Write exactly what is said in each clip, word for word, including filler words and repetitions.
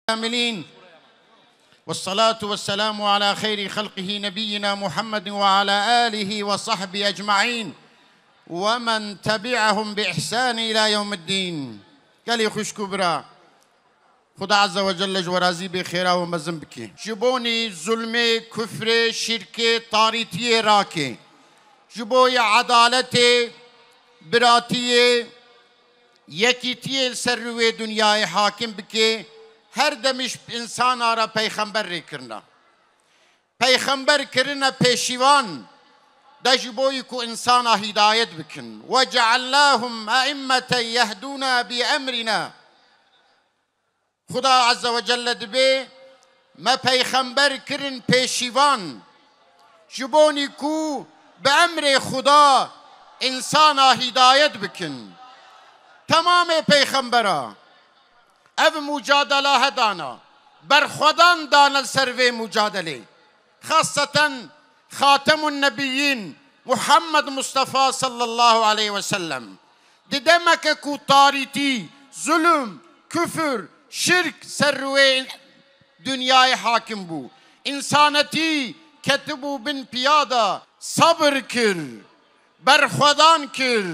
الكاملين. والصلاة والسلام على خير خلقه نبينا محمد وعلى آله وصحبه أجمعين ومن تبعهم بإحسان إلى يوم الدين. Gelê xwişk û bira, Xuda Azze ve Celle ji we razî bê, xêra we mezin bike. Ji bonî zulmê, kufrê, şirkê, tarîtiyê rake. Ji bo ya edaletê, biratiyê, yekîtiyê li ser rûyê dinyayê hakim bike, her demîş bi însana re peyxember rê kirina. Peyxember kirine pêşîvan de ji bo yî ku însana hîdayet bikin. وجعلناهم أئمة يهدون بأمرنا. Xuda Azze ve Celle dibê me peyxember kirin pêşîvan, ji bonî ku bi emrê Xuda însana hîdayet bikin. Temamê peyxembera ev mucadela hedana, berxwedan dane li ser vê mucadelê. Xaseten Xatemun Nebiyyin Muhammed Mustafa sallallahu aleyhi ve sellem. Di demeke ku tarîtî, zulm, kufir, şirk ser rûyê dinyayê hakim bû, însanetî ketibû bin piya de, sabir kir, berxwedan kir,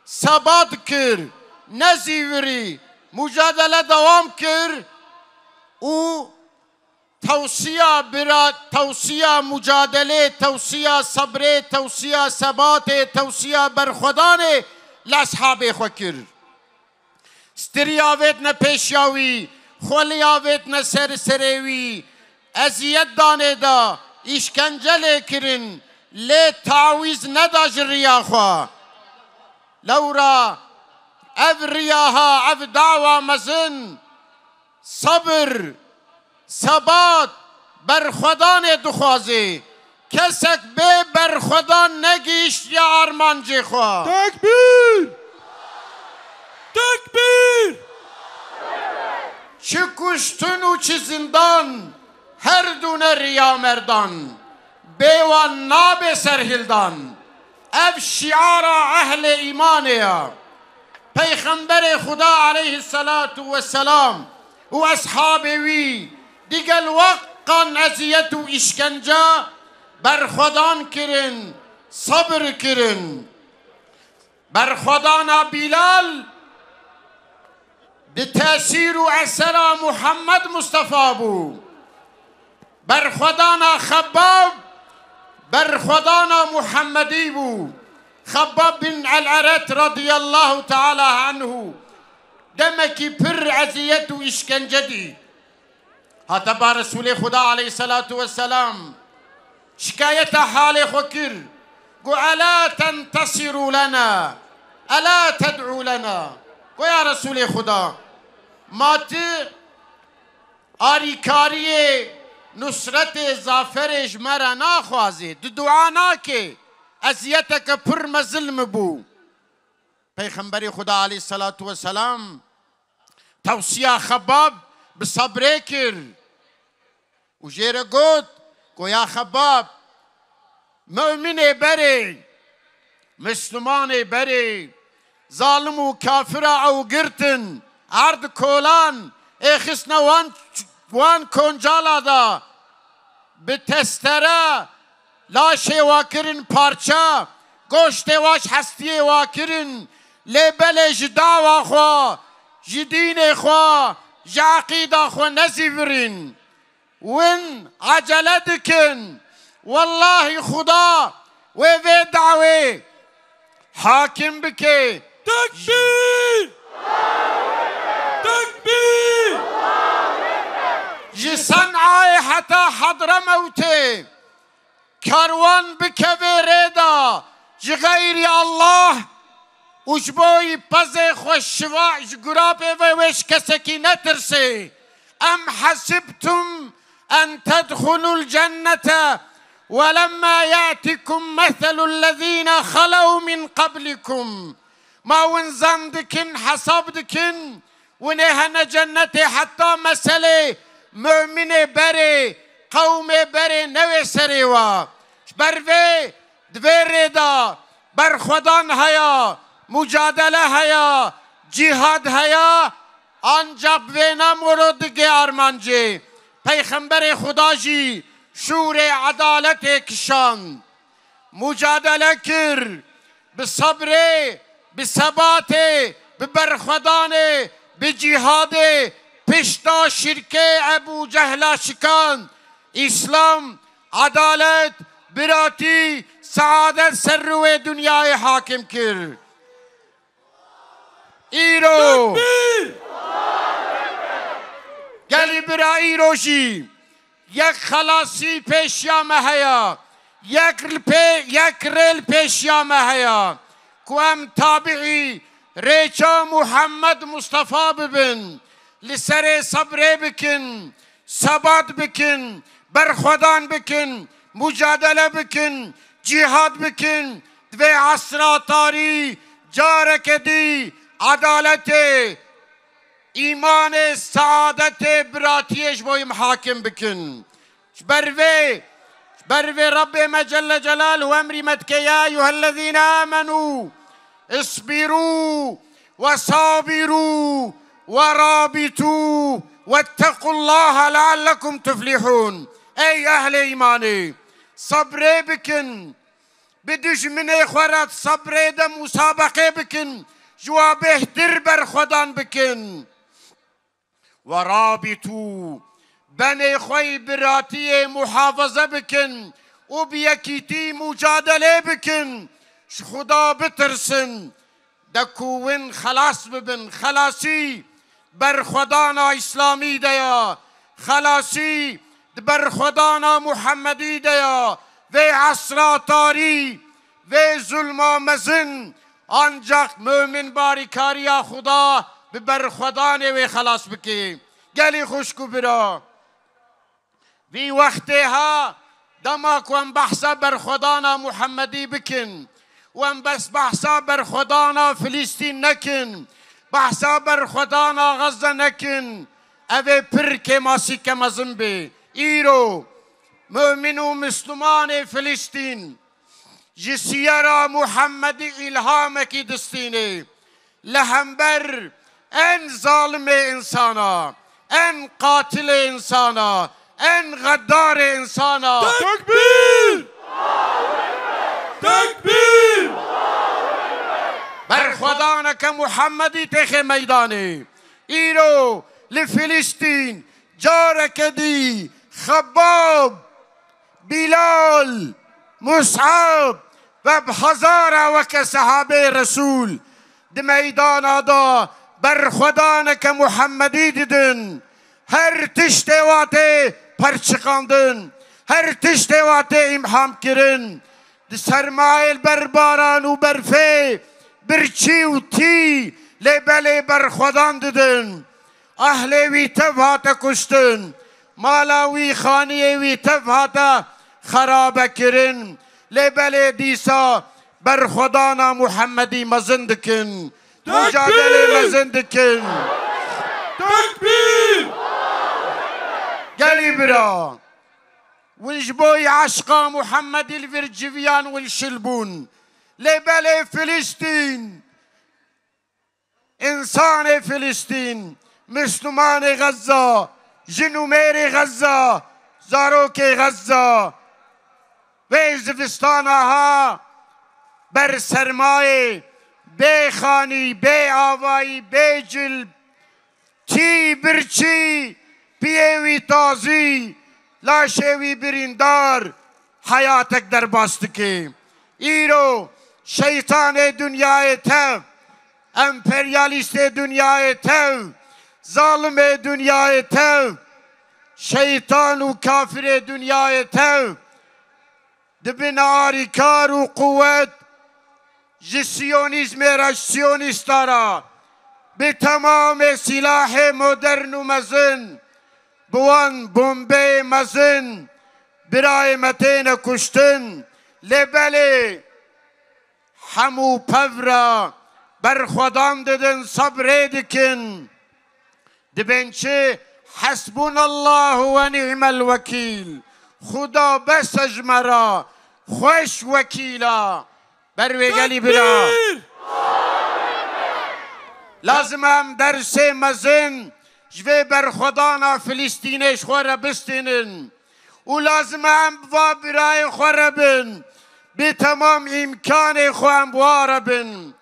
sebat kir, nezîvirî, mucadele dewam kir û tewsiya bira-, tewsiya mucadelê, tewsiya sebrê, tewsiya sebatê, tewsiya berxwedanê li eshabê xwe kir. Stiriya vêtne pêşiya wî, xweliya vêtne ser serê wî, eziyet danê da, îşkence lê kirin, lê tawîz neda ji riya xwe. Lewra ev riya ha, ev dawa mezin, sabir, sebat, berxwedanê dixwaze. Kesek bê berxwedan negihîştiye armancê xwe. Tekbîr! Tekbîr! Çi kuştin û çi zindan, her du ne riya merdan. Bê wan nabe serhildan. Ev şiara ehlê îmanê ya. Peyxemberê Xuda aleyhisselatu vesselam û eshabê wî digel weqan eziyet û îşkence berxwedan kirin, sabir kirin. Berxwedana Bîlal di tesîr û esera Muhammed Mustafa bû. Berxwedana Xebbab, berxwedana Muhammedî bû. Xebbab bin El-Eret radiyallahu teala anhu demekî pir eziyet û îşkence dît. Hate ba Resûlê Xuda aleyhisselatu vesselam şikayeta halê xwe kir. Got, "Ela tentesiru lena, ela ted'u lena." Got, "Ya Resûlê Xuda, ma tu arîkariyê, nusretê, zaferê ji me re naxwazê, tu dua nakê, eziyeteke pir mezin min bû." Peyxemberê Xuda aleyhisselatu vesselam tewsiya Xebbab bi sebrê kir û jê re got, got, "Ya Xebbab, muminê berê, Mislimanê berê, zalim û kafira ew girtin, erd kolan, ê xistne wan, wan koncala da, bi testere laşê wa kirin parça, goştê wa ji hestiyê wa kirin, lê belê ji dawa xwe, ji dînê xwe, ji eqîda xwe nezîvirîn." Win acele dikin. Wellahî Xuda wê vê dawê hakim bike. Tekbîr! Tekbîr! Ji Sen'ayê heta Hadremewtê kerwan bikeve rê de ji xeyrî Allah û ji bo wî pezê xwe şiva ji gurabê ve wê ji kesekî netirsê. Em hesibtum en tedxulul cennete ve lemma ya'tikum meselul lezîne xelew min qablikum. Ma win zan dikin, hesab dikin, winê hene cennetê heta meselê muminê berê, qewmê berê newê serê wa. Ji ber vê di vê rê de berxwedan heye, mucadele heye, cîhad heye, Ancak bi vêna morodigê armancê Peyxemberê Xuda jî şûrê edaletê kişand. Mucadele kir, bi sebrê, bi sebatê, bi berxwedanê, bi cîhadê, pişta şirkê Ebû Cehla şikand. Îslam, edalet, biratî, seadet ser rûyê dinyayê hakim kir. Îro! Gelî bira, îro jî yek xelasî pêşiya me heye, yek li pê-, yek rê li pêşiya me heye ku em tabiî rêça Muhammed Mustafa bibin, li serê sebrê bikin, sebat bikin, berxwedan bikin, mucadele bikin, cîhad bikin, di vê esra tarî careke dî edaletê, îmanê, seadetê, biratiyê ji bo em hakim bikin. Ji ber vê, ji ber vê Rebbê me Celle Celaluhu emrî me dike, "Ya eyyuhellezîne amenû, isbirû ve sabirû ve rabitû vettequllâhe leallekum tuflihûn." Ey ehlê îmanê, sebrê bikin, bi dijminê xwe re sebrê de musabeqê bikin, ji wa bêhtir berxwedan bikin. Ve rabitû, benê xwe yî biratiyê muhafaze bikin û bi yekîtî mucadelê bikin. Ji Xuda bitirsin. De ku win xelas bibin. Xelasî berxwedana Îslamî de ya. Xelasî di berxwedana Muhemmedî de ya. Vê esra tarî, vê zulma mezin, ancak mumin barîkariya Xuda bi berxwedanê wê xelas bike. Gelî xwişk û bira, vî wextê ha, dema ku em behsa berxwedana Muhemmedî bikin û em bes behsa berxwedana Filîstîn nekin, behsa berxwedana Xezze nekin, ev ê pir kêmasîke mezin bê. Îro mumin û mislimanê Filîstîn ji siyera Muhemmedî îlhamekî distînê. Li hember en zalimê însana, en qatilê însana, en xedarê însana. Tekbîr! Tekbîr! Berxwedaneke Muhemmedî têxê meydanê. Îro li Filîstîn careke dî Xebbab, Bîlal, Mus'ab ve bi hezara weke sehabê Resûl di meydana de berxwedaneke Muhemmedî didin. Her tiştê wa tê perçiqandin, her tiştê wa tê îmham kirin. Di sermayê li ber baran û berfê, birçî û tî lê belê berxwedan didin. Ahlê wî tev hate kuştin. Mala wî, xaniyê wî tev hate xerabe kirin. Lê belê dîsa berxwedana Muhemmedî mezin dikin. Tekbîr! Mucadelê mezin dikin. Tekbîr! Gelî bira, win ji bo eşqa Muhemmedî li vir civiyan win şil bûn. Lê belê Filîstîn, însanê Filîstîn, Mislimanê Xezza, jin û mêrê Xezza, zarokê Xezza, vê zivistana ha ber sermayê, bê xanî, bê avayî, bê cil, tî, birçî, piyê wî tazî, laşê wî birîndar, heyatek derbas dike. Îro şeytanê dinyayê tev, emperyalîstê dinyayê tev, zalimê dinyayê tev, şeytan û kafirê dinyayê tev, dibin arîkar û quwet ji siyonîzmê re, ji siyonîsta re, bi temamê sîlahê modern û mezin, bi wan bombeyê mezin birayê me têne kuştin. Lê belê hemû pev re berxwedan didin, sebrê dikin. Dibên çi? Hasbunallahu ve ni'mel wekîl. Xuda bes e ji me re, xweş wekîl e. Ber wê gelî bira. Tekbîr! Lazim e em dersê mezin ji vê berxwedana Filistînê ji xwe re bistînin. Û lazim e em bi va birayê xwe re bin. Bi temam îmkanê xwe em bi wa re bin.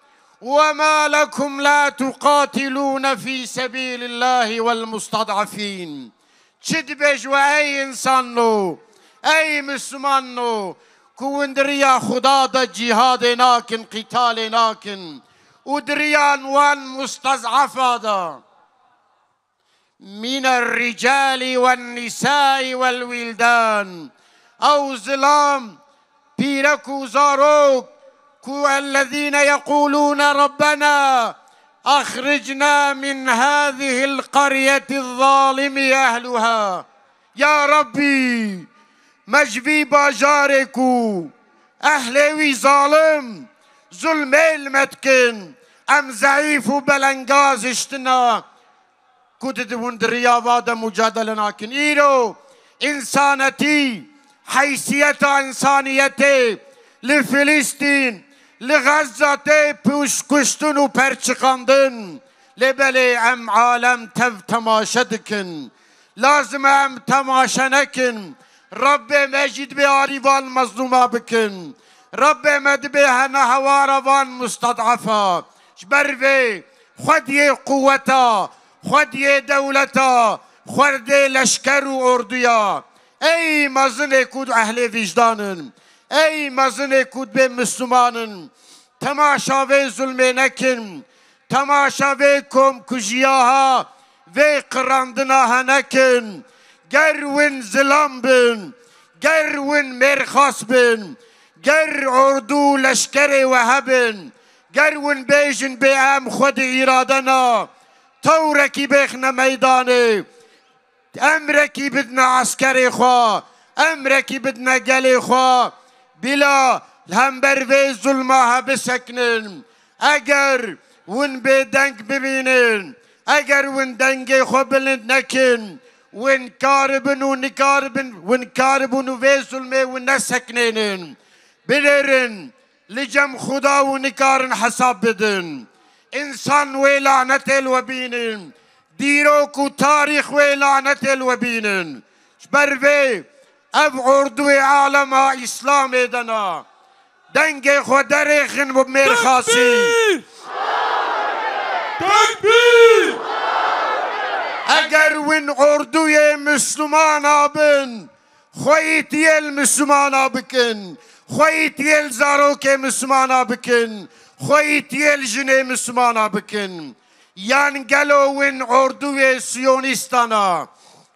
وما لكم لا تقاتلون في سبيل الله والمستضعفين. Çi dibêj we ey însanno, ey mislimanno, ku hûn di riya Xuda de cîhadê nakin, qîtalê nakin û di riya wan mustez'efa de. من الرجال والنساء والولدان. Ew zilam, pîrek û zarok, ku الذين يقولون ربنا أخرجنا من هذه القرية الظالم أهلها. Ya Rabbî, me ji vî bajarê ku ehlê wî zalim zulmê li me dikin, em zeîf û belengaz hiştina, ku di hûn di riya va de mucadele nakin. Îro însanetî, heysiyeta însaniyetê li Filistîn, li Xezza tê pûş-, kuştin û perçiqandin. Lê belê em alem tev temaşe dikin. Lazim e em temaşe nekin. Rabbê me jî dibê arî van mezlûma bikin. Rabbê me dibê hene hewara van musted'efa. Ji ber vê xwediyê quweta, xwediyê dewleta, xwediyê leşker û orduya. Ey mezinê ku ehlê vîjdan in, ey mezinê ku dibê misliman in, temaşa vê zulmê nekin, temaşa vê komkujiya ha, vê qirandina he nekin. Ger win zilam bin, ger win mêrxas bin, ger ordu û leşkerê we hebin, ger win bêjin bê em xwe di îrade na, tewrekî bêxine meydanê, emrekî bidine eskerê xwe, emrekî bidine gelê xwe, bila li hember vê zulma he bisekinin. Eger win bêdeng bibînin, eger win dengê xwe bilind nekin, win karibin û nikaribin, win karibûn û vê zulmê win neseknênin. Binêrin, li cem Xuda û nikarin hesab bidin. Însan wê lanetê li we bînin. Dîrok û tarîx wê lanetê li we bînin. Ji ber vê ev orduyê alema Îslamê de na. Dengê xwe derêxin bi mêrxasî. Tekbîr! Tekbîr! Eger win orduyê Mislimana bin, xwe îtiyê li Mislimana bikin, xwe îtiyê li zarokê Mislimana bikin, xwe îtiyê li jinê Mislimana bikin. Yan gelo win orduyê Siyonîstana,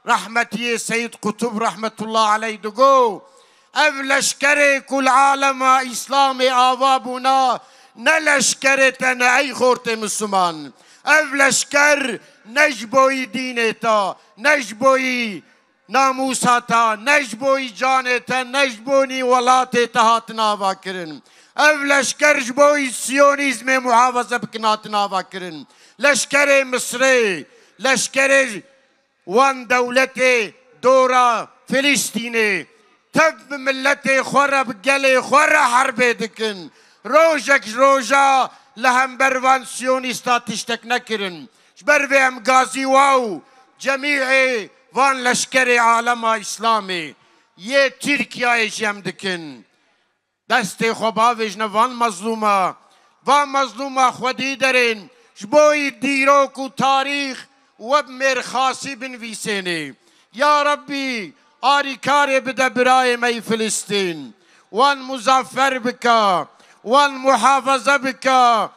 rehmetiyê Seyîd Qutub rehmetullah aleyh digo, ev leşkerê ku li alema Îslamê ava bûna, ne leşkerê te ne ey xortê Misliman. Ev leşker ne ji boyî dînê te, ne ji boyî namûsa te, ne ji bo î canê te, ne ji bo nî welatê te hatin ava kirin. Ev leşker ji bo î siyonîzmê muhafaze bikin hatin ava kirin. Leşkerê Misrê, leşkerê wan dewletê dora Filistînê, tev bi miletê xwe re, bi gelê xwe re herbê dikin. Rojek ji roja li hember van siyonîsta tiştek nekirin. Ji ber vê em gazî wa û cemîê van leşkerê alema Îslamê yê Tirkiyeyê jî em dikin. Destê xwe bavêjine van mezlûma, van mezlûma xwedî derên, ji bo yî dîrok û tarîx we bi mêrxasî binivîsênê. Ya Rebbî, arîkarê bide birayê me yî Filistîn. Wan muzaffer bike, wan muhafaza bike.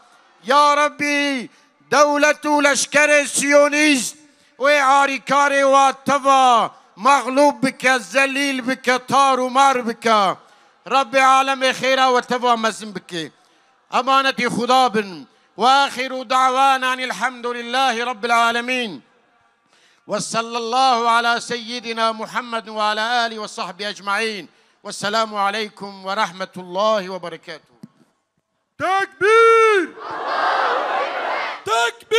Ya Rebbî, dewlet û leşkerê siyonîst wê arîkarê wa teva mexlûb bike, zelîl bike, tar û mar bike. Rebbê alemê xêra we teva mezin bike. Emanetî Xuda bin. Ve axiru da'wana enil hamdulillahî rabbil alemin. Ve sallallahu ala seyyidina Muhammed ve ala alihi ve sahbihi ecmaîn. Ve selamu aleykum ve rahmetullahi ve berekatuhu. Tekbîr! Tekbîr!